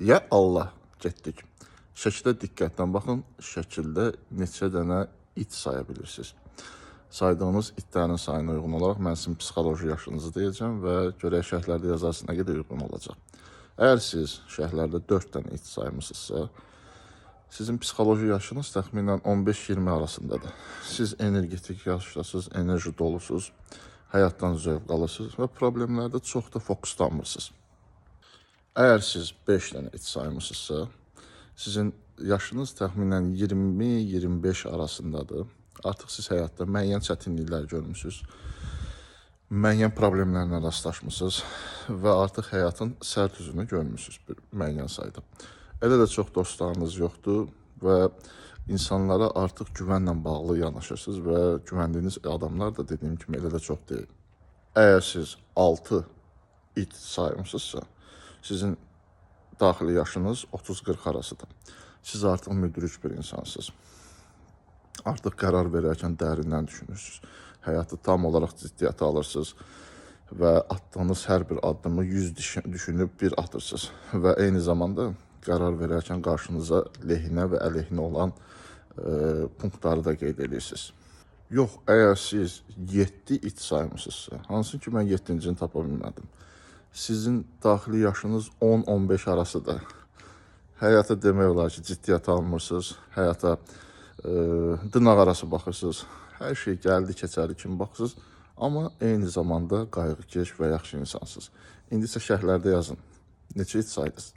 Ya Allah, getdik. Şəkildə diqqətlə baxın. Şəkildə neçə dənə it saya bilirsiniz. Saydığınız itlərin sayına uyğun olaraq mən sizin psixoloji yaşınızı deyəcəm və görək şərhlərdə yazarsınız nə qədər uyğun olacaq. Əgər siz şərhlərdə 4 dənə it saymısınızsa, sizin psixoloji yaşınız təxminən 15-20 arasındadır. Siz energetik yaşdasınız, enerji dolusuz, həyatdan zövq alırsınız və problemlərdə çox da fokuslanmırsınız. Əgər siz 5 dənə it saymısınızsa, sizin yaşınız təxminən 20-25 arasındadır. Artıq siz həyatda müəyyən çətinliklər görmüsünüz, müəyyən problemlərlə rastlaşmısınız və artıq həyatın sərt üzünü görmüsünüz bir müəyyən sayda. Elə də çox dostlarınız yoxdur və insanlara artıq güvənlə bağlı yanaşırsınız və güvəndiyiniz adamlar da dediyim kimi elə də çox deyil. Əgər siz 6 it saymısınızsa, sizin daxili yaşınız 30-40 arasıdır. Siz artıq müdrik bir insansınız. Artıq qərar verərkən dərindən düşünürsünüz. Həyatı tam olaraq ciddiyyətə alırsınız və atdığınız hər bir addımı 100 düşünüb bir atırsınız və eyni zamanda qərar verərkən qarşınıza lehinə və əleyhinə olan punktları da qeyd edirsiniz. Yox, əgər siz 7 it saymısınızsa, hansı ki mən 7-cini tapa bilmədim. Sizin daxili yaşınız 10-15 arasıdır. Həyata demək olar ki, ciddiyyətə almırsınız. Həyata dırnaq arası baxırsınız. Hər şey gəldi, keçəri kimi baxırsınız. Amma eyni zamanda qayğıkeş və yaxşı insansınız. İndi isə şərhlərdə yazın. Neçə it saydınız?